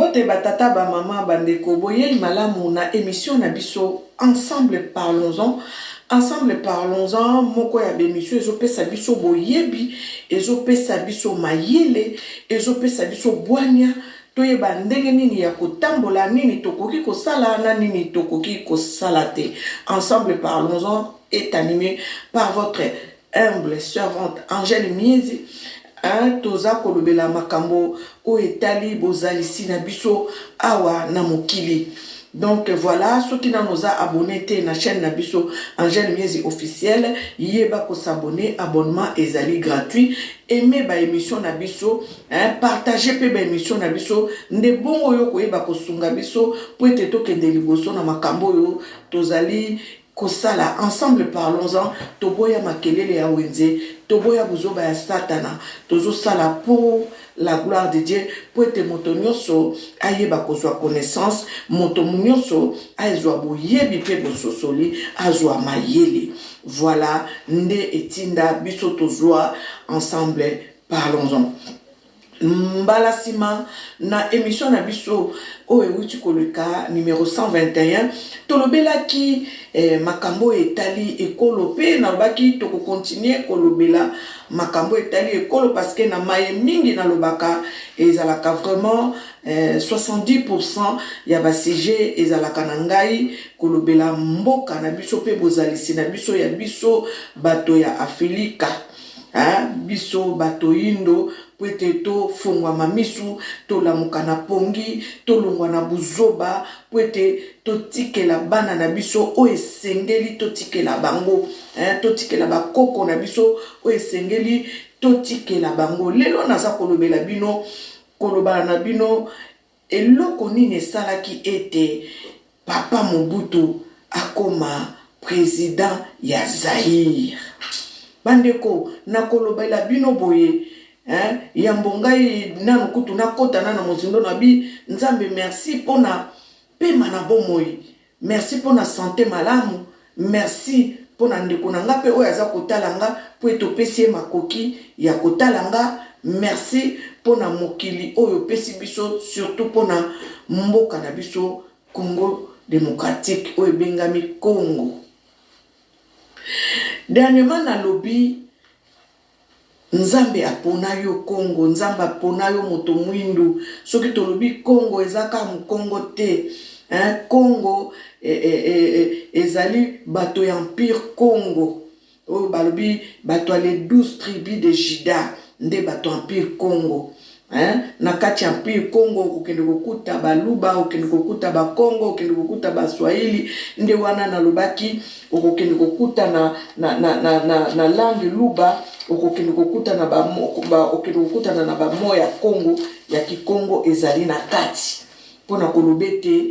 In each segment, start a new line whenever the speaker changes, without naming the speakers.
Mbote ba tata, ba mama, ba ndeko, boyei malamu na emission na biso Ensemble parlons-en. Ensemble parlons-en, moko ya b'emission ezopesa biso boyebi, ezopesa biso mayele, ezopesa biso bwania, toyeba ndenge nini ya kotambola, nini tokoki kosala na nini tokoki kosala te. Ensemble parlons-en est animé par votre humble servante Angèle Miezi. Hein, toza kolobela makambo oyo etali bozalisi na biso awa na mokili. Donc voilà, soki nano oza abonné te na chaîne na biso Angèle Miezi officielle, yeba kos'abonner, abonnement ezali gratuit. Aimez ba émission na biso, hein, partager pe ba émission na biso, nde bongo oyo koyeba kosunga biso po ete tokende liboso na makambo oyo tozali kosala. Ensemble parlons-en, toboya makelele ya wenze, toboya buzoba ya satana, tozosala pour la gloire de Dieu, po ete moto nyonso ayeba kozwa connaissance, moto nyonso azwa boyebi pe bososoli, azwa mayele. Voilà nde etinda biso tozwa Ensemble parlons-en. Mbala sima na emission na biso oyo ewuti koleka numero 121, tolobelaki makambo oyo etali ekolo, pe nalobaki toko continuer kolobela makambo oyo etali ekolo, parce que na maye mingi nalobaka ezalaka vraiment 70% ya ba sujet ezalaka na ngai kolobela mboka na biso pe bozalisi na biso ya biso bato ya Afilika. Biso bato yindo, po ete tofongwama misu, tolamuka na pongi, tolongwa na buzoba, po ete totikela bana na biso oyo esengeli totikela bango, totikela bakoko na biso oyo esengeli totikela bango. Lelo naza kolobela bino, kolobana na bino eloko nini esalaki ete Papa Mobutu akoma president ya Zaïre. Bandeko, nakolobela bino boye, hein, yambo ngai nanu kutu nakota na na mozindo na bi Nzambe merci pona pema na bomoi, merci pona sante malamu, merci pona ndeko na nga pe oyo aza kotala nga po ete opesi ye makoki ya kotala nga, merci pona mokili oyo opesi biso surtout pona mboka na biso Congo democratique oyo ebengami Congo. Dernièrement nalobi Nzambe apona yo Congo, Nzambe apona yo moto mwindu. Soki tolobi Congo eza kaka mukongo te hein, Congo ezali bato ya empire Congo oyo balobi bato ya les 12 tribus de Juda nde bato ya empire Congo. Hein, na kati ya empire Congo okokende kokuta baluba, okende kokuta bakongo, okende kokuta baswahili. Nde wana nalobaki okokende kokuta na langue luba, okokende kokuta na ba, ba, okende kokutana na ba mots ya Congo, ya kikongo ezali na kati. Pona koloba ete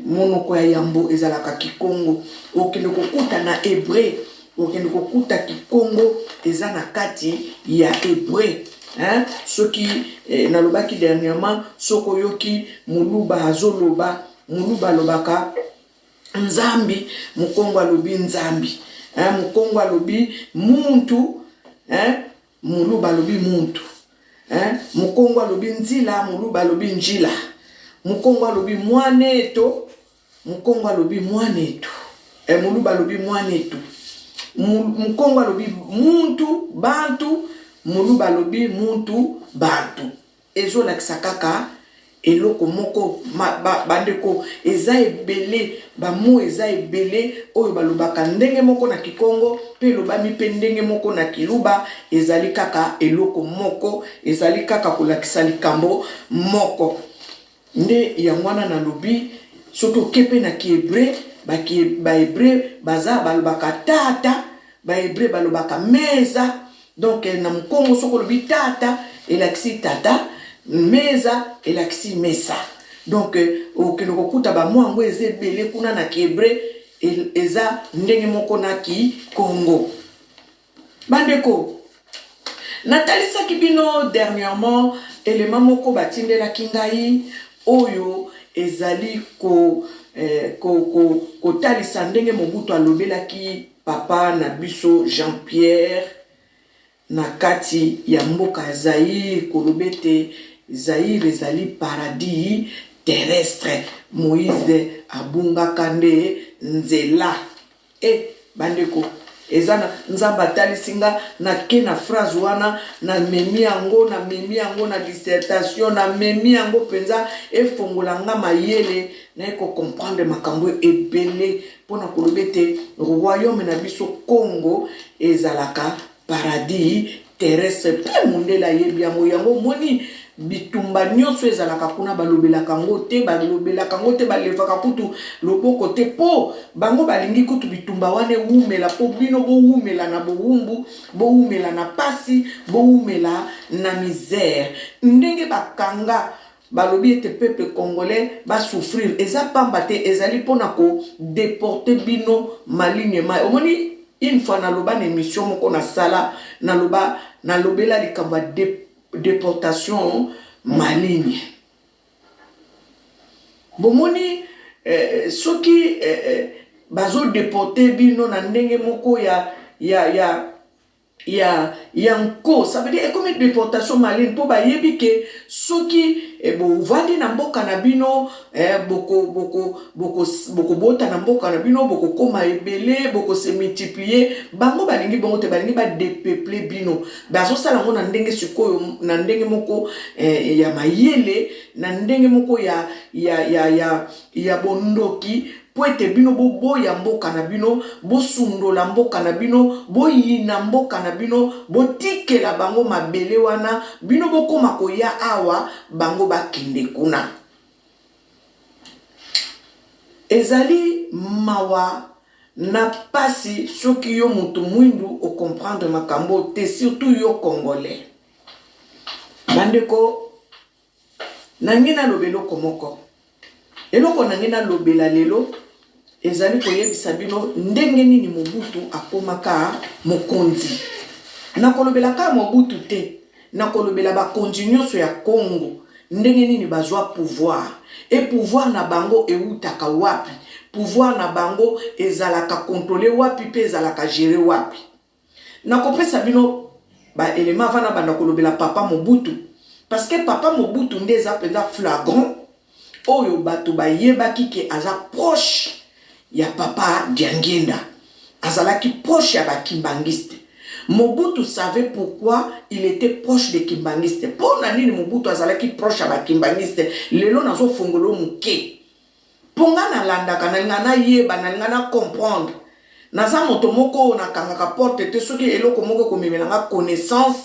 monoko ya yambo ezalaka kikongo, okende kokuta na hebreu, okende kokuta kikongo eza na kati ya hebreu. Hein? Soki nalobaki dernièrement, soki oyoki muluba azoloba, muluba alobaka Nzambi, mukongo alobi Nzambi. Hein? Mukongo alobi muntu, hein? Muluba alobi muntu. Hein? Mukongo alobi nzila, muluba alobi njila. Mukongo alobi mwaneto, mukongo alobi mwanetu. Muluba alobi mwanetu. Mukongo alobi muntu, bantu, muluba alobi muntu, bantu. Ezolakisa kaka eloko moko, bandeko, eza ebele, ba mots eza ebele oyo balobaka ndenge moko na kikongo pe elobami pe ndenge moko na kiluba, ezali kaka eloko moko, ezali kaka kolakisa likambo moko. Nde yango wana nalobi, soki oke pe na ki hebreu, ba hebreu baza balobaka tata, ba hebreu balobaka meza. Donc na mukongo soki olobi tata elakisi tata, meza elakisi mesa. Donc okende kokuta ba mots yango eza ebele kuna na ki hebreu, eza ndenge moko na ki kongo. Bandeko, natalisaki bino dernièrement element moko batindelaki ngai oyo ezali kotalisa ndenge Mobutu alobelaki papa na biso Jean-Pierre na kati ya mboka ya Zaïre, koloba ete Zaïre ezali paradis terrestre. Moïse abungaka nde nzela. Eh bandeko, eza na Nzambe atalisi nga, nake na phrase wana, namemi yango, namemi yango na dissertation, namemi yango mpenza efongola nga mayele, naye kocomprendre makambo ebele mpona koloba ete royaume na biso Congo ezalaka paradis terrestre. Mpe mondele ayebi yango. Yango omoni bitumba nyonso ezalaka kuna, balobelaka yango te, balobelaka yango te, balevaka kutu loboko te, mpo bango balingi kutu bitumba wana ewumela, mpo bino bowumela na bowumbu, bowumela na pasi, bowumela na misère. Ndenge bakanga, balobi ete peuple congolais basouffrir, eza pamba te, ezali mpona kodéporter bino malignement. Omoni, une fois naloba na émission moko nasala, naloba, nalobela likambo ya déportation maligne. Bomoni, soki bazodéporter bino na ndenge moko ya nko, ça veut dire ekomi déportation maligne, mpo bayebi ke soki bovandi na mboka na bino, bokobota na mboka na bino, bokokóma ebele, bokose multiplier. Bango balingi bongo te, balingi badepeupler bino. Bazosala yango na ndenge sikoyo, na ndenge moko ya mayele, na ndenge moko ya bondoki, mpo ete bino boboya mboka na bino, bosundola mboka na bino, boyina mboka na bino, botikela bango mabele wana, bino bokóma koya awa, bango bakende kuna. Ezali mawa na pasi soki yo moto mwindu ocomprendre makambo te, surtout yo Congolais. Bandeko, nangi naloba eloko moko. Eloko nangi nalobela lelo ezali koyebisa bino ndenge nini Mobutu akomaka mokonzi. Nakolobela kaka Mobutu te, nakolobela bakonzi nyonso ya Congo, ndenge nini bazwa pouvoir e pouvoir na bango eutaka wapi, pouvoir na bango ezalaka contrôlé wapi mpe ezalaka géré wapi. Nakopesa bino baéléments avant nabanda kolobela papa Mobutu, parce que papa Mobutu nde eza mpenza flagrant, oyo bato bayebaki ke aza proche ya papa Diangienda, azalaki proche ya bakimbangiste. Mobutu savait pourquoi il était proche de Kimbangiste. Mpo na nini Mobutu azalaki proche ya bakimbangiste? Lelo nazofongola moke, mpo nga nalandaka, nalinga nayeba, nalinga na comprendre. Naza moto moko oyo nakangaka porte te. Soki eloko moko ekomemela nga connaissance,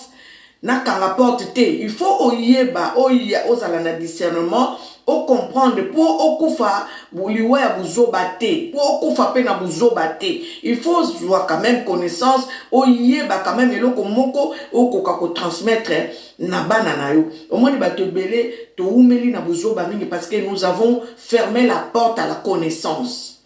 nakanga porte te. Il faut oyeba, oya ozala na discernement, ocomprendre, mpo okufa liwa ya buzoba te, mpo okufa mpe na buzoba te. Il faut ozwa quand même connaissance, oyeba quand même eloko moko okoka kotransmettre na bana na yo. Omoni, bato ebele towumeli na buzoba mingi parce que nous avons fermé la porte à la connaissance.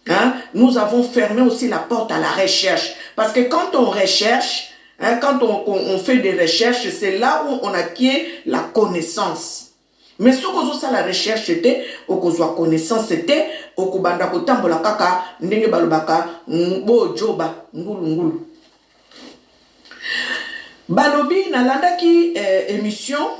Hein? Nous avons fermé aussi la porte à la recherche. Parce que quand on recherche, hein, quand on fait des recherches, c'est là où on acquiert la connaissance. Mais soki ozosala recherche te, okozwa connaissance te, okobanda kotambola kaka ndenge balobaka bojoba ngulungulu. Balobi, nalandaki émission,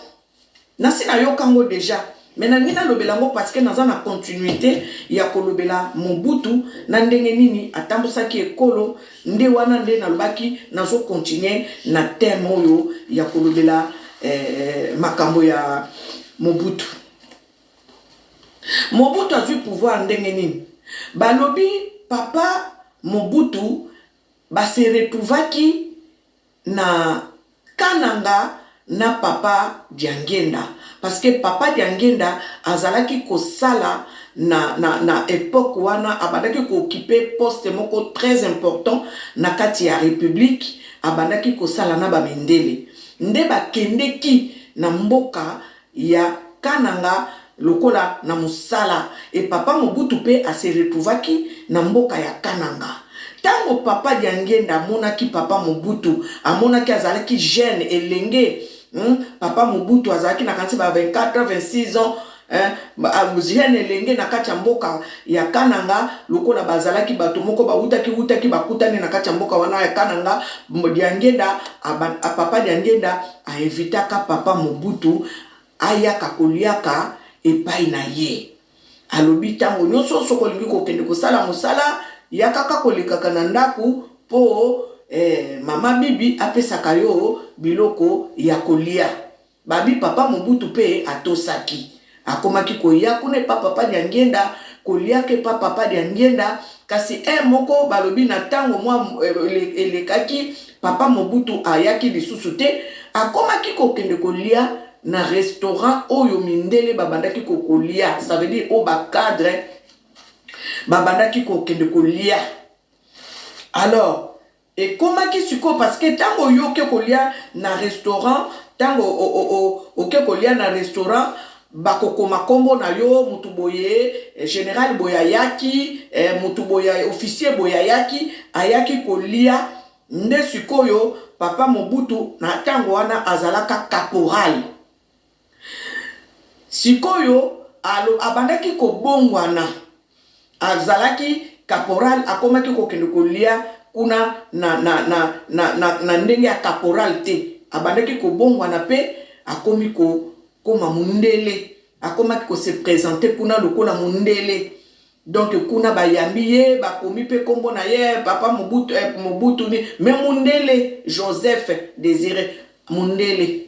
nasi nayoka yango déjà, mais nalingi nalobela yango parce que naza na continuité ya kolobela Mobutu na ndenge nini atambusaki ekolo. Nde wana nde nalobaki nazocontinuer na thème oyo ya kolobela makambo ya Mobutu. Mobutu azwi pouvoir ndenge nini? Balobi papa Mobutu base retrouvaki na Kananga na papa Diangenda, parce que papa Diangenda azalaki kosala na époque wana, abandaki kooccuper poste moko très important na kati ya république, abandaki kosala na bamindele. Nde bakendeki na mboka ya Kananga lokola na mosala e papa Mobutu mpe ase retrouvaki na mboka ya Kananga. Ntango papa Diangenda amonaki papa Mobutu, amonaki azalaki jeune, elenge, Papa Mobutu azalaki na kanisi ba 24 26 ans, hein, jeune, elenge na kati ya mboka ya Kananga. Lokola bazalaki bato moko bawutaki wutaki, bakutani na kati ya mboka wana ya Kananga, Diangenda, papa Diangenda ainvitaka papa Mobutu. ayaka koliaka epai na ye. Alobi ntango nyonso soki olingi kokende kosala mosala, yakaka kolekaka na ndako mpo mama Bibi apesaka yo biloko ya kolia. Babi papa Mobutu mpe atosaki. Akomaki koya kuna epa papa Diangienda, koliaka epa papa Diangienda, kasi moko balobi na ntango mwa elekaki, papa Mobutu ayaki lisusu te, akomaki kokende kolia na restaurant oyo mindele babandaki kokolia, ça veut dire oyo bacadre babandaki kokende kolia. Alors ekomaki sikoyo, parce que ntango oyoki kolia na restaurant, ntango oke kolia na restaurant, bakokoma nkombo na yo, mutu boye, général boye ayaki, mutu boye, officier boye ayaki kolia. Nde sikoyo papa Mobutu na ntango wana azalaka caporal. Sikoyo abandaki kobongwana, azalaki caporal, akomaki kokende kolia kuna na ndenge ya caporal te. Abandaki kobongwana mpe akomi kokoma mundele, akomaki kose présenter kuna lokola mundele. Donc kuna bayambi ye, bakomi mpe nkombo na ye, papa Mobutu, Mobutu ni me mundele Joseph Désiré mundele.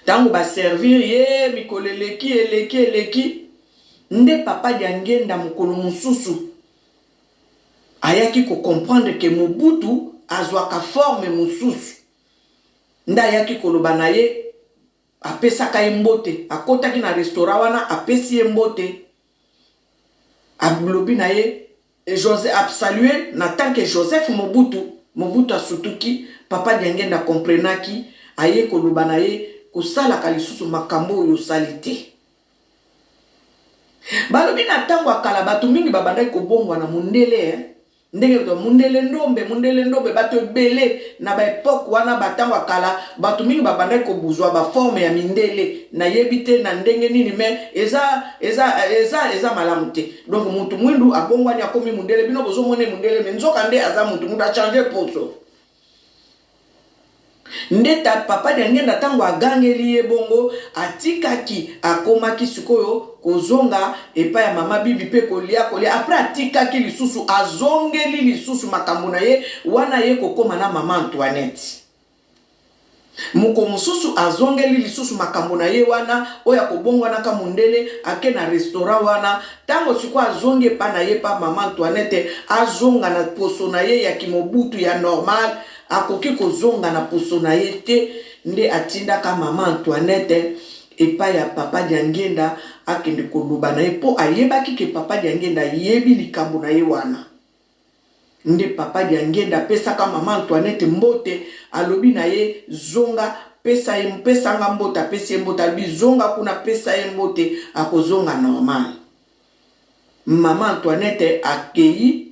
Ntango baservir ye, mikolo eleki, eleki, eleki, nde papa Diangenda mokolo mosusu ayaki kocomprendre ke Mobutu azwaka forme mosusu. Nde ayaki koloba na ye, apesaka ye mbote, akotaki na restaurant wana, apesi ye mbote, alobi na ye Joseph, asalue na tant que Joseph Mobutu. Mobutu asutuki. Papa Diangenda comprenaki, aye koloba na ye, kosalaka lisusu makambo oyo osali te. Balobi na ntango ya kala, bato mingi babandaki kobongwana mundele, eh? Ndenge mundele ndombe, mundele ndombe, bato ebele na baépoque wana, batango ya kala, bato mingi babandaki kobuzwa baforme ya mindele. Nayebi te na ndenge nini, mais eza malamu te. Donc mutu mwindu abongwani, akomi mundele, bino bozomona mundele, mais nzoka nde aza mutu mwindu, achange poso. Nde ta papa Diangenda, ntango agangeli ye bongo, atikaki, akomaki sikoyo kozonga epai ya mama Bibi mpe kolia kolia. Après atikaki lisusu, azongeli lisusu makambo na ye wana, ye kokóma na mama Antoinette. Moko mosusu azongeli lisusu makambo na ye wana oyo akobongwanaka mondele, ake na restaurant wana. Ntango sikoyo azongi epa na ye, pa mama Antoinette, azonga na poso na ye ya kimobutu ya normal, akoki kozonga na poso na ye te. Nde atindaka mama Antoinette epai ya papa Diangenda, akende koloba na ye, mpo ayebaki ke papa Diangenda ayebi likambo na ye wana. Nde papa Diangenda apesaka mama Antoinette mbote, alobi na ye, zonga, pesa ye, pesanga mbote. Apesi ye mbote, alobi, zonga kuna, pesa ye mbote, akozonga normal. Mama Antoinette akei,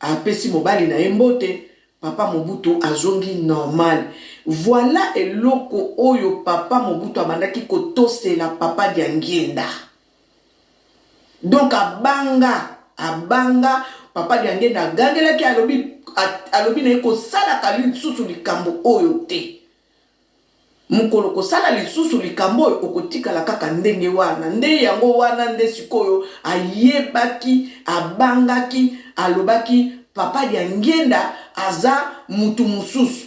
apesi mobali na ye mbote, papa Mobutu azongi normal. Voilà eloko oyo papa Mobutu abandaki kotosela papa Diangienda. Donc abanga papa Diangenda, agangelaki, alobi na ye, kosalaka lisusu likambo oyo te. Mokolo kosala lisusu likambo oyo, okotikala kaka ndenge wana. Nde yango wana nde sikoyo ayebaki, abangaki, alobaki papa Diangenda aza mutu mosusu.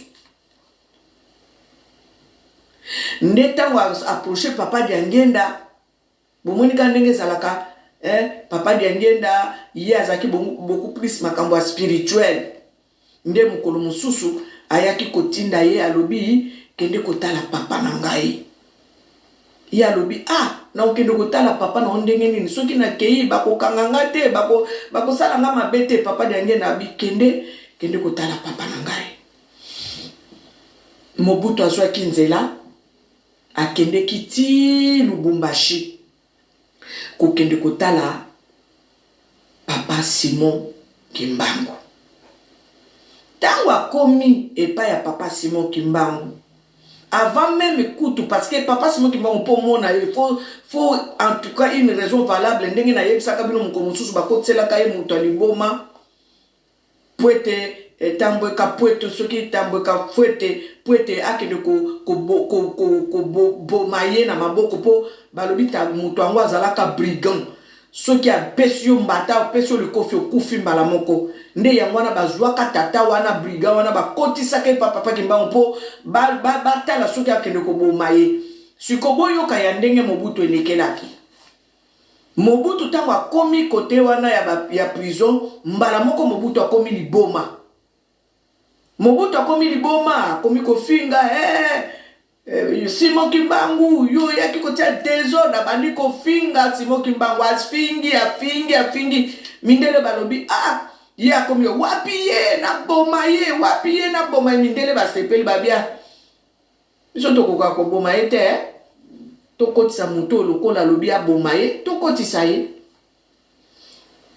Nde ntango approche papa Diangenda, bomoni kaka ndenge ezalaka, papa Diangenda ye azalaki beaucoup plus makambo ya spirituel. Nde mokolo mosusu ayaki kotinda ye, alobi, kende kotala papa na ngai. Ye alobi, ah, nakokende kotala papa na yo ndenge nini? Soki nakei, bakokanga nga te, bakosala nga mabe te? Papa Diangenda abi, kende, kende kotala papa na ngai. Mobutu azwaki nzela, akendeki ti Lubumbashi kokende kotala papa Simon Kimbangu. Ntango akomi epai ya papa Simon Kimbangu, avant même kutu, parce que papa Simon Kimbangu, mpo mona ye, faut en tout cas une raison valable. Ndenge nayebisaka bino mokolo mosusu, bakotiselaka ye moto ya liboma po ete etambweka pweto, soki etambweka fwete. mpo ete akende koboma ye na maboko, mpo balobi moto yango azalaka brigand. Soki apesi yo mbata, apesi yo likofi, okufi mbala moko. Nde yango wana bazwaka tata wana brigand wana, bakotisaka ye pa Papa Kimbangu mpo batala soki akende koboma ye. Siko boyoka ya ndenge Mobutu elekelaki. Mobutu ntango akomi kote wana ya prison, mbala moko Mobutu akomi liboma. Mobutu akomi liboma, akomi kofinga Simon Kimbangu, yo oyaki kotia désordre. Abandi kofinga Simon Kimbangu, afingi, afingi, afingi. Mindele balobi: "Ah, ye akomi wapi? Ye naboma ye wapi? Ye naboma ye." Mindele basepeli, babia: "Biso tokoka koboma ye te, eh? Tokotisa moto oyo lokola alobi aboma ye, tokotisa ye."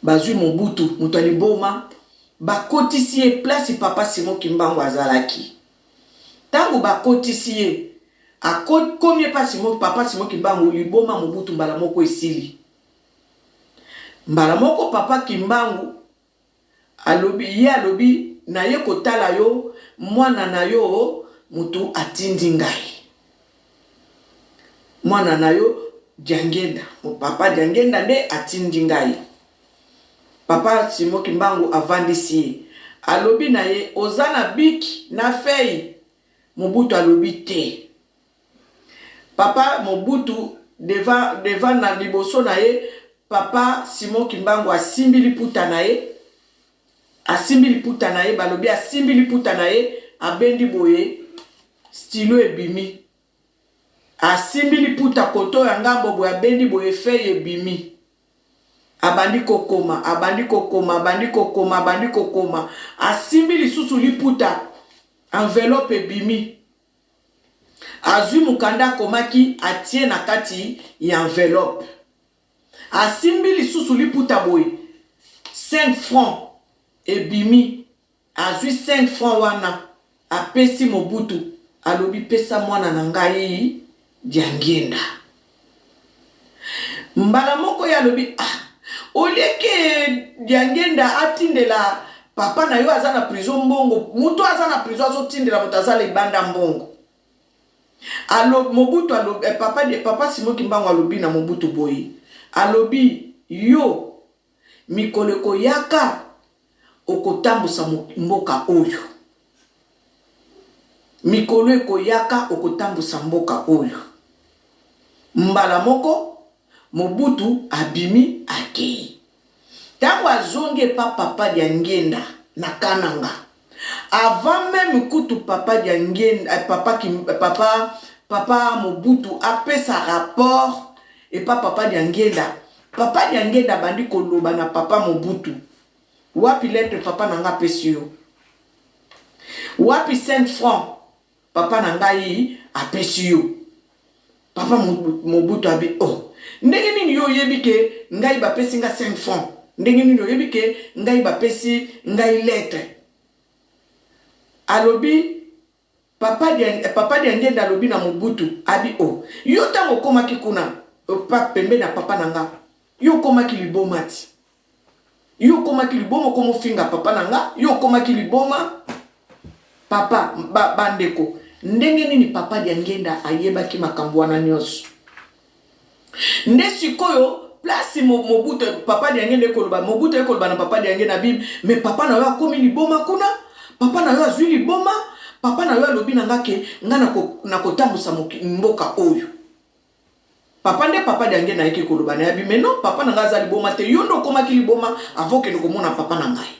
Bazwi Mobutu, moto ya liboma, bakotisi ye place Papa Simon Kimbangu azalaki. Ntango bakotisi ye, akomi epa Papa Simon Kimbangu, liboma Mobutu mbala moko esili. Mbala moko Papa Kimbangu alobi, ye alobi: "Naye kotala yo, mwana na yo motu atindi ngai, mwana na yo Diangenda, Papa Diangenda nde atindi ngai." Papa Simon Kimbangu avandisi ye, alobi na ye: "Oza na bic na feuille?" Mobutu alobi te. Papa Mobutu devant na liboso na ye, Papa Simon Kimbangu asimbi liputa na ye, asimbi liputa na ye. Balobi asimbi liputa na ye, abendi boye, stylo ebimi. Asimbi liputa koto ya ngambo boye, abendi boye, feuille ebimi. Abandi kokoma, abandi kokoma, abandi kokoma, abandi kokoma. Asimbi lisusu liputa, enveloppe ebimi. Azwi mokanda akomaki, atie na kati ya enveloppe. Asimbi lisusu liputa boye, 5 francs ebimi. Azwi 5 francs wana, apesi Mobutu, alobi: "Pesa mwana na ngai Diangenda." Mbala moko ye alobi: "Ah, olieke Diangenda atindela papa na yo aza na prison mbongo, moto aza na prison azotindela moto aza libanda mbongo." Alo, Mobutu alobi, papa Simon Kimbangu alobi na Mobutu boye, alobi: "Yo mikolo ekoyaka okotambusa mboka oyo, mikolo ekoyaka okotambusa mboka oyo." Mbala moko Mobutu abimi, akei. Ntango azongi epa Papa Diangenda na Kananga, avant même kutu Papa Diangenda, papa Mobutu apesa rapport epa Papa Diangenda, Papa Diangenda abandi koloba na Papa Mobutu: "Wapi lettre papa na nga apesi yo? Wapi 5 francs papa na ngai apesi yo?" Papa Mobutu abi: "Oh, ndenge nini yo oyebi ke ngai bapesi nga 5 francs? Ndenge nini oyebi ke ngai bapesi ngai lettre?" Alobi, Papa Diangenda alobi na Mobutu, abi: "Oh, yo ntango okomaki kuna pembeni ya papa na nga, yo okomaki liboma ti, yo okomaki liboma, okomofinga papa na nga, yo okomaki liboma." Papa, bandeko, ndenge nini Papa Diangenda ayebaki makambo wana nyonso? Nde sikoyo place Mobutu, Papa Diangenda ekoloba, Mobutu ekoloba na Papa Diangenda bible: "Mais papa na yo akomi liboma kuna, papa na yo azwi liboma, papa na yo alobi na nga ke nga nakotambusa mboka oyo." Papa nde, Papa Diangenda ayeki koloba na ye abi: "Mais non, papa na ngai aza liboma te, yo nde okomaki liboma avant okende komona papa na ngai."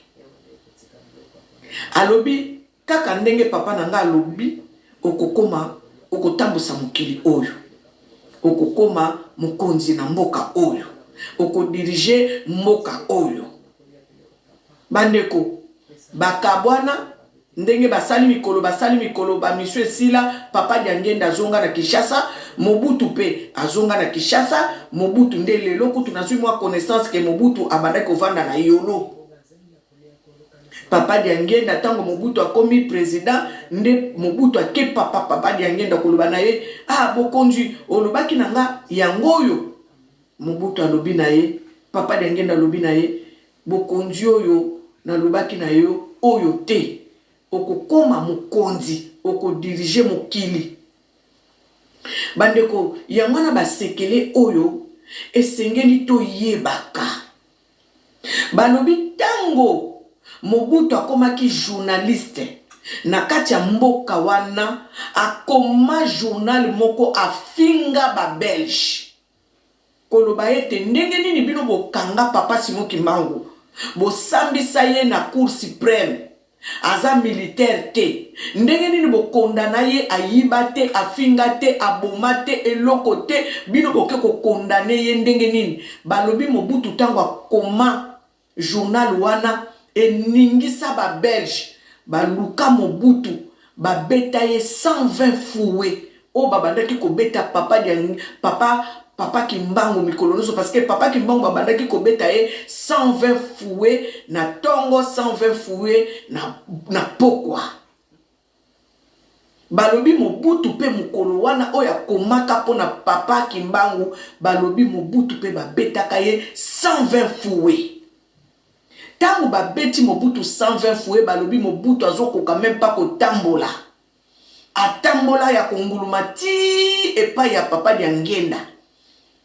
Alobi: "Kaka ndenge papa na ngai alobi, okokoma okotambusa mokili oyo, okokoma mokonzi na mboka oyo, okodiriger mboka oyo." Bandeko, bakabwana ndenge basali mikolo, basali mikolo, bamission esila. Papa Diangenda azonga na Kinshasa, Mobutu mpe azonga na Kinshasa. Mobutu nde lelo kutu nazwi mwa connaissance ke Mobutu abandaki kovanda na Yolo. Papa Diangenda, ntango Mobutu akomi président, nde Mobutu ake papa Diangenda koloba na ye: "Ah, bokonzi olobaki na nga yango oyo." Mobutu alobi na ye, Papa Diangenda alobi na ye: "Bokonzi oyo nalobaki na yo oyo te, okokoma mokonzi." oko diriger mokili. Bandeko, yango wana basekele oyo esengeli toyebaka. Balobi tango Mobutu akomaki journaliste na kati ya mboka wana akoma journal moko afinga ba belge koloba ete ndenge nini bino bokanga papa Simon Kimbangu bosambisa ye na cour supreme Aza militaire te ndenge nini bo condamna ye ayiba te afinga te aboma te eloko te bino boke ko condamne ye ndenge nini balobi Mobutu tango akoma journal wana eningisa ba belge baluka Mobutu babeta ye 120 fouet oyo babandaki kobeta papa dia papa papa kimbangu mikolo nionso parce que papa kimbangu babandaki kobeta ye 120 fouet na tongo 120 fouet na, na pokwa balobi mobutu pe mokolo wana oyo akomaka pona papa kimbangu balobi mobutu pe babetaka ye 120 fouet tango babeti mobutu 120 fouet balobi mobutu azokoka meme pas kotambola Atambola ya konguluma tii epai ya Papa Diangienda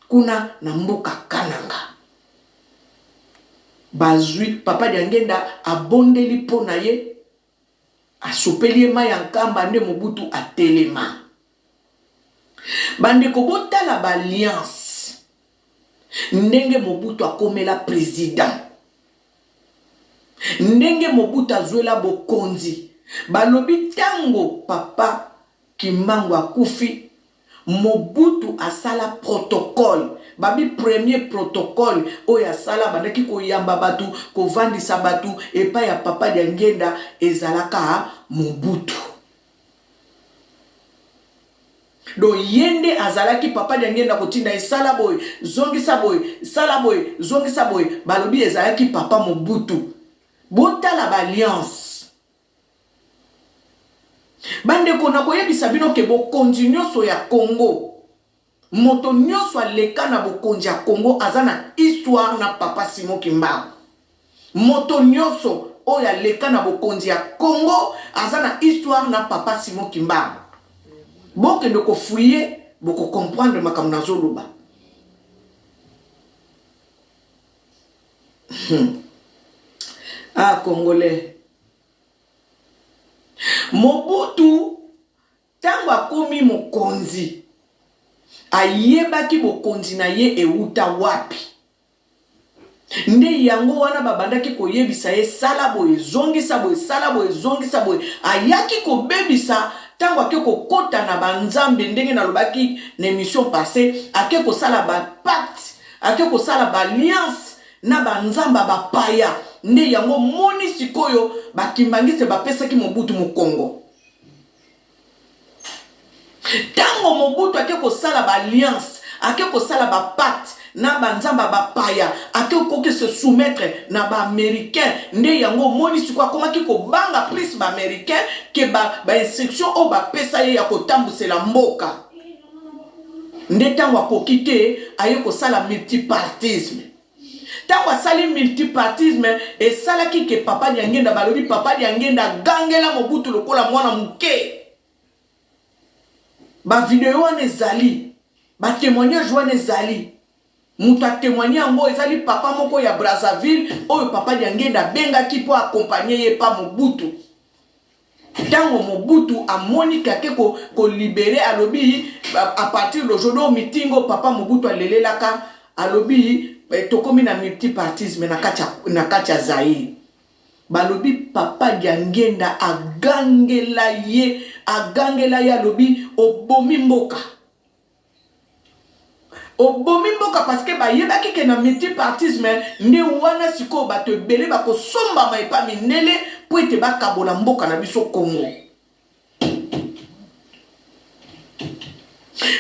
kuna na mboka Kananga. Bazui Papa Diangienda abondeli po na ye, asopeli ye mayi ya nkamba nde Mobutu atelema. Bandeko botala ba alliance ndenge Mobutu akomela president. Ndenge Mobutu azuela bokonzi. Balobi tango papa Kimbangu akufi, Mobutu asala protocole. Babi premier protocole oyo asala abandaki koyamba batu, kovandisa batu epai ya papa Diangienda ezalaka Mobutu. Donc ye nde azalaki papa Diangienda kotinda ye sala boye, zongisa boye, sala boye, zongisa boye, balobi ezalaki papa Mobutu. Botala ba alliance. Bandeko nakoyebisa bino ke bokonzi nyoso ya Congo, moto nyoso aleka na bokonzi ya Congo aza na histoire na papa Simon Kimbangu. Moto nyoso oyo aleka na bokonzi ya Congo aza na histoire na papa Simon Kimbangu. Bokende ko fouiller boko comprendre makambo nazo loba. Hum. Ah congolais. Mobutu tango akomi mokonzi ayebaki bokonzi na ye ewuta wapi. Nde yango wana babandaki koyebisa ye sala boye, zongisa boye, sala boye, zongisa boye. Ayaki kobebisa tango ake kokota na ba nzambe ndenge nalobaki na emission passee, ake kosala ba pacte, ake kosala ba alliance na ba nzambe ya ba paya. Nde yango omoni sikoyo ba kimbanguiste bapesaki Mobutu mokongo. Tango Mobutu ake kosala ba alliance, ake kosala ba pacte na ba nzambe ya ba paya, ake koki se soumettre na ba americains, nde yango omoni sikoyo akomaki kobanga plus ba americains que ba ba instructions oyo bapesa ye ya kotambusela mboka. Nde tango akoki te, aye kosala multipartisme. Tango asali multipartisme, esalaki que Papa Diangienda, balobi Papa Diangienda agangela Mobutu lokola mwana moke. Ba videos wana ezali, ba temoignages wana ezali. Moto a temoigner yango ezali papa moko ya Brazzaville oyo Papa Diangienda abengaki mpo a accompagner ye epa Mobutu. Tango Mobutu amoni que ake ko ko liberer alobi à partir d'aujourd'hui oyo meeting oyo papa Mobutu alelelaka alobi tokomi na multipartisme na kati ya na kati ya Zaïre. Balobi papa Diangienda agangela ye agangela ye alobi obomi mboka. Obomi mboka parce que bayebaki ke na multipartisme nde wana sikoyo bato ebele bakosombama epa mindele mpo ete bakabola mboka na biso Congo.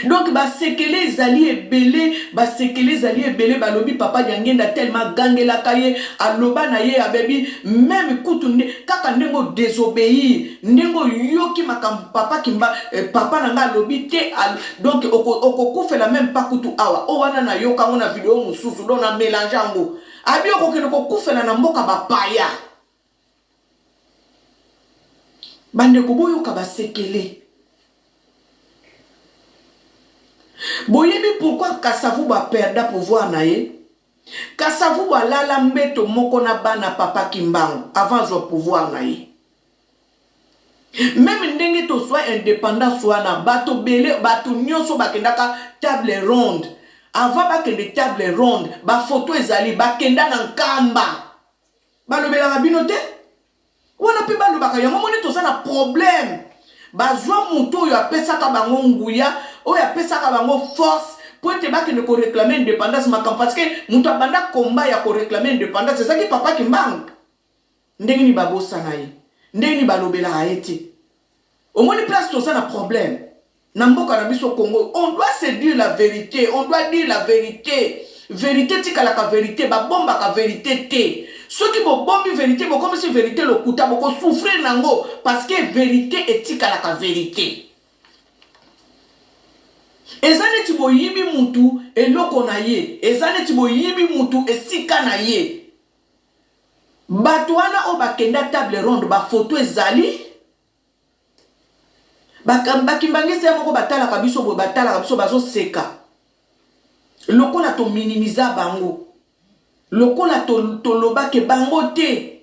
Donc ba sekele ezali ebele, ba sekele ezali ebele, balobi papa Diangienda tellement agangelaka ye, aloba na ye abebi meme kutu nde kaka ndenge o desobeir, ndenge oyoki makambo papa kimba eh, papa na nga alobi te al, donc okokufela oko meme pas kutu awa o wana nayoka yango na video mosusu donc na melange yango abi okokende kokufela na mboka bapaya. Bandeko boyoka ba sekele. Boyebi pourquoi Kasavubu a perda pouvoir na ye? Kasavubu alala mbeto moko na bana papa Kimbangu avant azua pouvoir na ye. Meme ndenge tozua independance wana bato bele bato nioso bakendaka table ronde avant bakende table ronde ba photo ezali bakenda na Nkamba balobelaka bino te? Wana pe balobaka yango omoni toza na problème bazua mutu oyo apesaka bango nguya oyo apesaka bango force po ete bakende ko reclamer independance makambo parce que mutu abanda combat ya ko reclamer independance ezalaki papa kimbangu ndenge nini babosana ye ndenge nini balobelaka ye te Omoni place toza na problème na mboka na biso Congo on doit se dire la verite on doit dire la verite verite etikalaka verite ba bombaka verite te soki bo bombi verite bokomisi verite lokuta boko souffrir nango parce que verite etikalaka verite eza neti boyibi mutu eloko na ye eza neti boyibi mutu esika na ye Batu wana oyo bakenda table ronde ba photo ezali ba kimbanguiste ya moko batalaka biso boye batalaka biso bazo seka lokola to minimiza bango lokola toloba ke bango te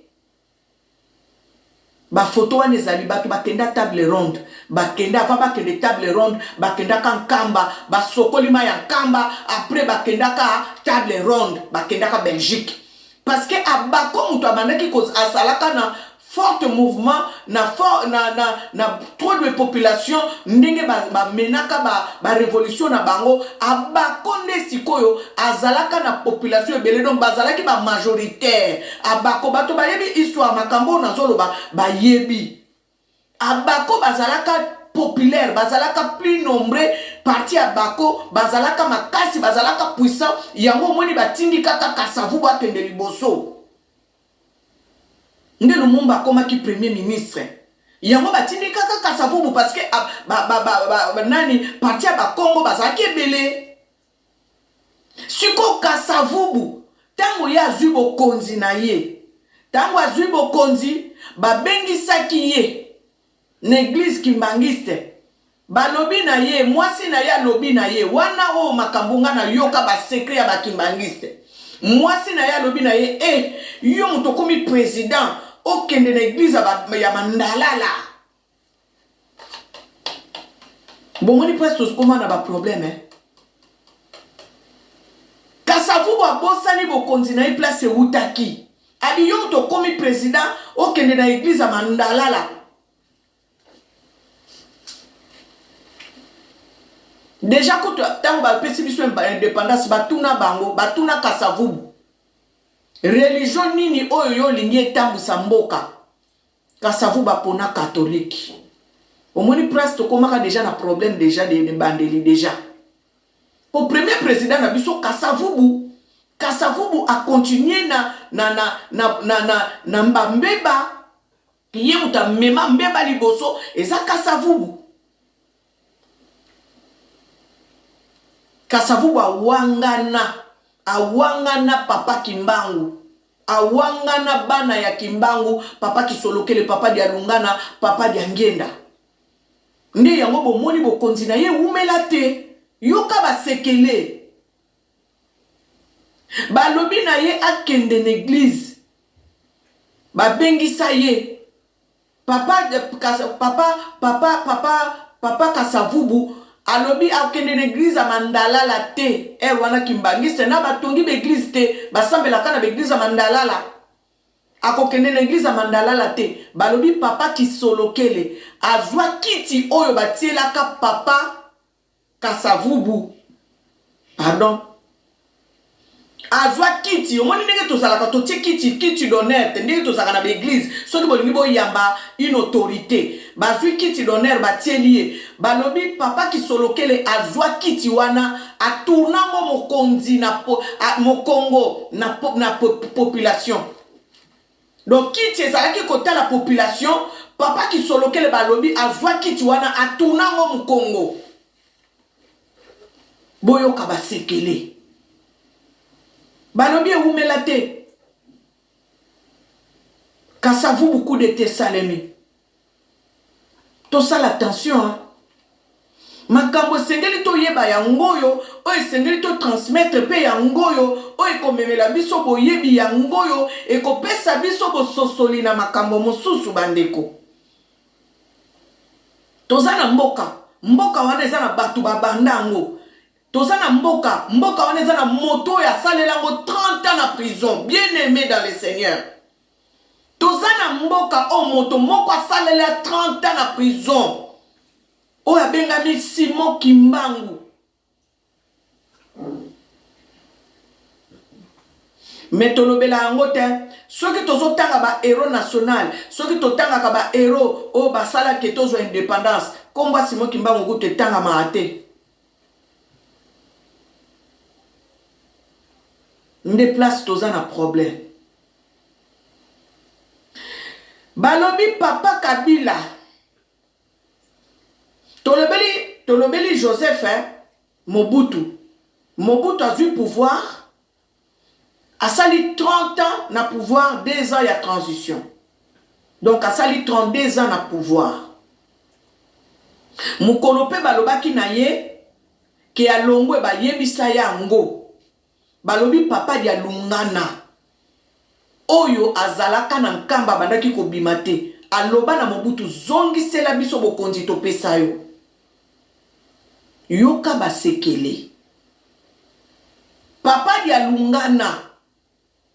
ba photo wana ezali batu bakenda table ronde bakenda avant bakende table ronde bakendaka nkamba basokoli mayi ya nkamba après bakendaka table ronde bakendaka Belgique Parce que abako mutu abandaki ko azalaka na forte mouvement na for na na na trop de population ndenge ba ba menaka ba ba revolution na bango abako nde sikoyo azalaka na population ebele donc bazalaki ba majoritaire abako bato bayebi histoire makambo oyo nazoloba bayebi Abako bazalaka populaire, bazalaka plus nombreux, parti abako bazalaka makasi, bazalaka puissant, yango omoni batindi kaka Kasavubu akende liboso. Nde Lumumba akomaki premier ministre. Yango batindi kaka Kasavubu parce que ba, ba, ba, ba, nani parti ya bakongo bazalaki ebele. Sikoyo Kasavubu tango ye azui bokonzi na ye, tango azui bokonzi babengisaki ye na eglise kimbanguiste balobi na ye, mwasi na ye alobi na ye, wana oyo makambo nga na yoka ba secret ya ba kimbanguiste, mwasi na ye alobi na ye eh yo moto okomi president okende na eglise ya mandalala. Bomoni place tozkoma na ba problème eh? Kasavubu abosani bokonzi na ye place ewutaki. Abi yo moto okomi president okende na eglise ya mandalala. Dejà kutu tango bapesi biso independance batuna bango, batuna Kasavubu. Religion nini oyo yo olingi etambwisa mboka? Kasavubu apona catholique omoni place tokomaka dejà na problème dejà de ebandeli dejà po premier president na biso kasavubu kasavubu a continuer na na na na na na na ba mbeba ye moto amema mbeba liboso eza kasavubu Kasavubu awangana awangana papa kimbangu awangana bana ya kimbangu papa kisolokele papa dialungana papa diangienda nde yango bomoni bokonzi na ye ewumela te yoka ba sekele balobi na ye akende na eglise babengisa ye Papa papa papa papa papa kasavubu alobi akende na eglise ya mandalala te heure wana kimbanguiste na batongi ba eglise te basambelaka na ba eglise ya mandalala akokende na eglise ya mandalala te balobi papa kisolokele azwa kiti oyo batielaka papa Kasavubu pardon azwa kiti omoni ndenge tozalaka totie kiti kiti d'honneur te ndenge tozalaka na ba eglise soki bolingi boyamba une autorite bazwi kiti d'honneur batieli ye balobi papa kisolokele azwa kiti wana atourna ngo mokonzi na mokongo na, na population donc kiti ezalaki kotala population papa kisolokele balobi azwa kiti wana atourna ngo mokongo Boyoka ba sekele. Balobi ewumela te. Kasavubu coup d'etat esalemi. Tosala attention hein. Makambo esengeli toyeba yango oyo, oyo esengeli to transmettre mpe yango oyo, oyo ekomemela biso boyebi yango oyo, ekopesa biso bososoli na makambo mosusu bandeko. Toza na mboka, mboka wana eza na bato babanda yango. Toza na mboka, mboka wana eza na moto oyo asalela yango 30 ans na prison, bien aime dans le Seigneur. Toza na mboka oyo moto moko asalela 30 ans na prison oyo abengami Simon Kimbangu. Mais tolobela yango te. Soki tozotanga ba heros national, soki totangaka ba heros oyo basala ke tozwa independance, kombo ya Simon Kimbangu kutu etangamaka te. Nde place toza na problème. Balobi papa Kabila tolobeli tolobeli Joseph eh, Mobutu. Mobutu azui pouvoir asali 30 ans na pouvoir 2 ans ya transition. Donc asali 32 ans na pouvoir. Mokolo pe balobaki na ye ke alongwe bayebisa ye yango. Balobi papa dialungana oyo azalaka na nkamba abandaki kobima te aloba na mobutu zongisela biso bokonzi topesa yo. Yoka ba sekele. Papa dialungana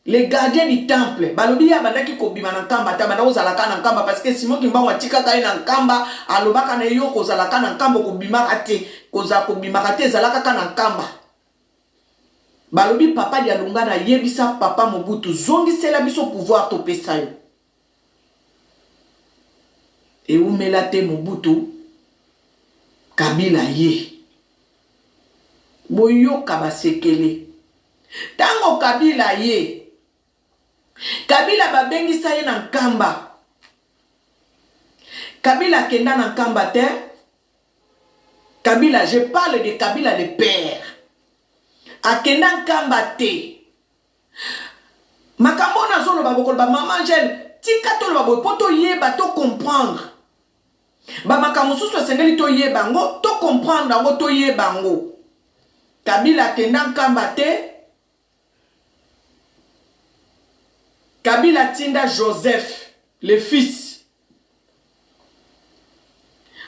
le gardien du temple balobi ye abandaki kobima na nkamba te abanda kozala kaka na nkamba parce que Simon kimbangu atikaka ye na nkamba alobaka na ye yo okozala kaka na nkamba okobimaka te kozala kobimaka te ezalaka kaka na nkamba. Balobi papa dialungana yebisa papa mobutu zongisela biso pouvoir topesa yo. Ewumela te mobutu kabila aye. Boyoka ba sekele. Tango kabila aye, kabila babengisa ye na nkamba. Kabila akenda na nkamba te. Kabila je parle de kabila le père akenda nkamba te makambo oyo nazoloba bokoloba maman Angèle tika toloba boye po toyeba to comprendre ba makambo mosusu esengeli toyeba yango to comprendre yango toyeba yango Kabila akenda nkamba te Kabila atinda Joseph le fils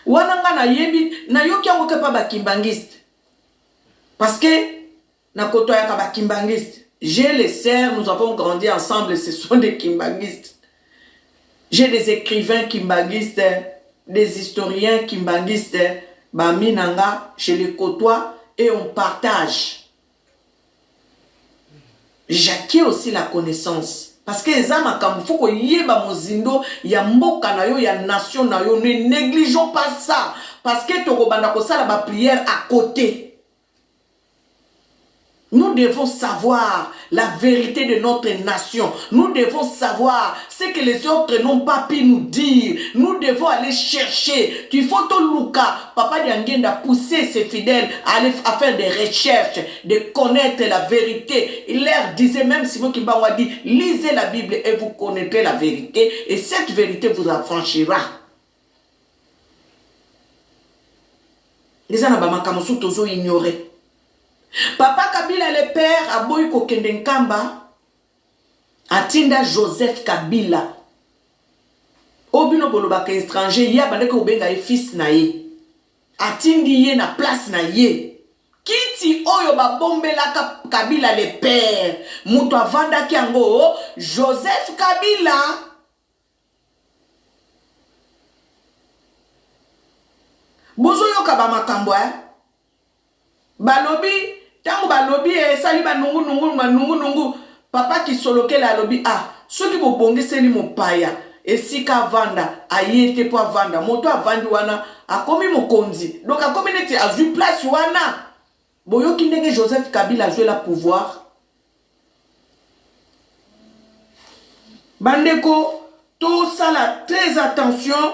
Wana nga nayebi nayoki yango kaka epa ba kimbanguiste parce que na kotoyaka ba kimbanguiste j'ai les sœurs nous avons grandi ensemble ce sont des kimbanguistes j'ai des écrivains kimbanguistes des historiens kimbanguistes ba amis na nga je les côtoie et on partage J'acquiers aussi la connaissance parce que eza makambo faut koyeba mozindo ya mboka na yo ya nation na yo ne negligeons pas ça parce que tokobanda kosala ba prières à cote. Nous devons savoir la verite de notre nation nous devons savoir ce que les autres n'ont pas pu nous dire nous devons aller chercher il faut toluka papa Diangienda pousser ses fidèles à aller à faire des recherches de connaître la verite il leur disait même Simon Kimbangu a dit lisez la bible et vous connaîtrez la verite et cette verite vous affranchira eza na ba makambo mosusu tozo ignorer Papa Kabila le père aboyi kokende Nkamba atinda Joseph Kabila oyo bino bolobaka etranger ye abandaki kobenga ye fils na ye atindi ye na place na ye kiti oyo babombelaka Kabila le père mutu avandaki yango Joseph Kabila. Bozoyoka ba makambo eh? Balobi tango balobi esali ba nungu nungu ba nungu nungu papa kisolokele alobi ah soki bobongiseli mopaya esika avanda aye te po avanda moto avandi wana akomi mokonzi donc akomi neti azui place wana boyoki ndenge Joseph Kabila azuela pouvoir bandeko tosala très attention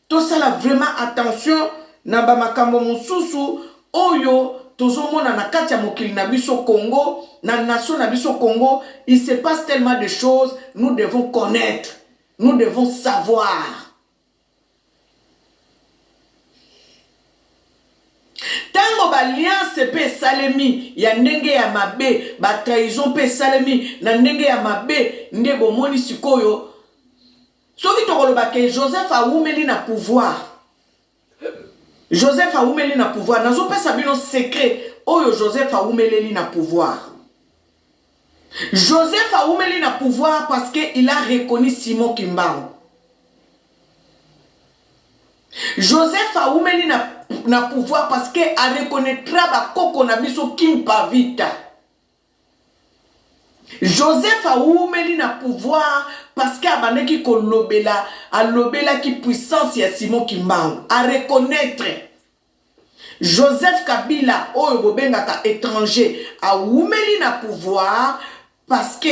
Tosala vraiment attention na ba makambo mosusu oyo tozomona na kati ya mokili na biso Congo, na nation na biso Congo, il se passe tellement de choses, nous devons connaitre, nous devons savoir. Baalliance mpe esalemi ya ndenge ya mabe, batrahison mpe esalemi na ndenge ya mabe. Nde bomoni sikoyo, soki tokoloba ke Joseph awumeli na pouvoir, Joseph awumeli na pouvoir, nazopesa bino secret oyo Joseph awumeleli na pouvoir. Joseph awumeli na pouvoir parce que il a reconnu Simon Kimbangu. Joseph awumeli na pouvoir parce que areconnaîtra bakoko na biso Kimpa Vita. Joseph awumeli na pouvoir parce que abandaki kolobela, alobelaki puissance ya Simon Kimbangu, areconnaître. Joseph Kabila oyo bobengaka étranger awumeli na pouvoir parce que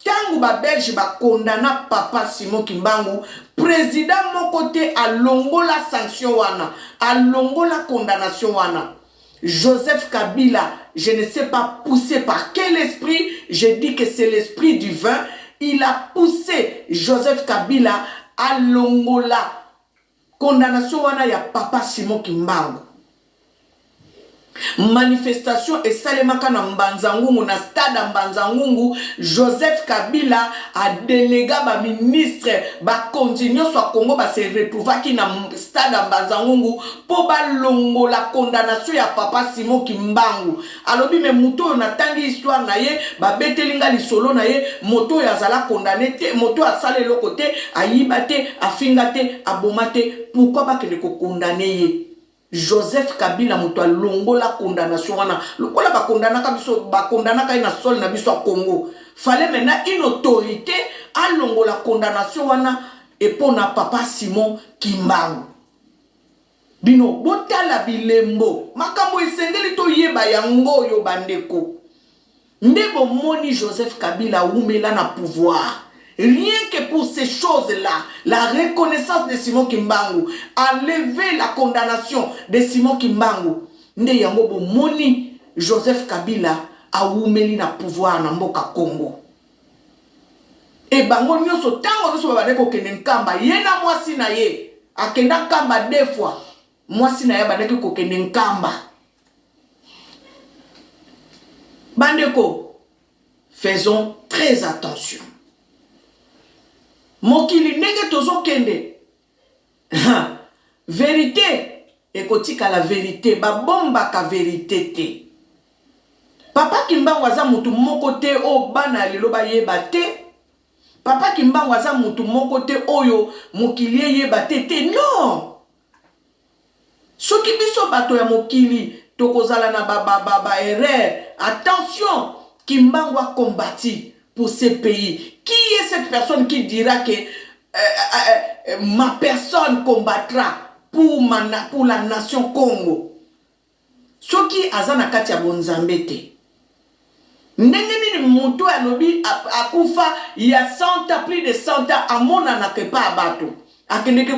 ntango Babelge bakondana papa Simon Kimbangu, président moko te alongola sanction wana, alongola condamnation wana. Joseph Kabila, je ne sais pas poussé par quel esprit, je dis que c'est l'esprit divin, il a poussé Joseph Kabila alongola condamnation wana ya papa Simon Kimbangu. Manifestation esalemaka na Mbanza-Ngungu, na stade ya Mbanza-Ngungu. Joseph Kabila adelega baministre, bakonzi nyonso ya Congo base retrouvaki na stade ya Mbanza-Ngungu mpo balongola condamnation ya papa Simon Kimbangu. Alobi: "Me moto oyo natangi histoire na ye, babeteli nga lisolo na ye, moto oyo azala condamné te, moto oyo asala eloko te, ayiba te, afinga te, aboma te, pourquoi bakende kocondamner ye?" Joseph Kabila moto alongola condamnation wana. Lokola bakondanaka biso, bakondanaka ye na sol na biso ya Congo, fallait maintenant une autorité alongola condamnation wana epona papa Simon Kimbangu. Bino botala bilembo, makambo esengeli toyeba yango oyo, bandeko. Nde bomoni Joseph Kabila awumela na pouvoir rien que pour ces choses-là, la reconnaissance de Simon Kimbangu, enlever la condamnation de Simon Kimbangu. Nde yango bomoni Joseph Kabila awumeli na pouvoir na mboka Congo. E bango nyonso, ntango nyonso babandaki kokende Nkamba, ye na mwasi na ye, akenda Nkamba deux fois, mwasi na ye abandaki kokende Nkamba. Bandeko, faisons très attention. Mokili ndenge tozokende, vérité ekotikala vérité, babombaka vérité te. Papa Kimbangu aza motu moko te oyo bana ya lelo bayeba te. Papa Kimbangu aza motu moko te oyo mokili eyeba te te, non. Soki biso bato ya mokili tokozala na baerreur ba, ba attention, Kimbangu a combattu pour ce pays. Qui est cette personne qui dira que ma personne combattra pour la nation Congo? Soki aza na kati ya bonzambe te, ndenge nini moto alobi akufa ya 100 ans, plus de 100 ans, amonanaka epa ya bato akendeki?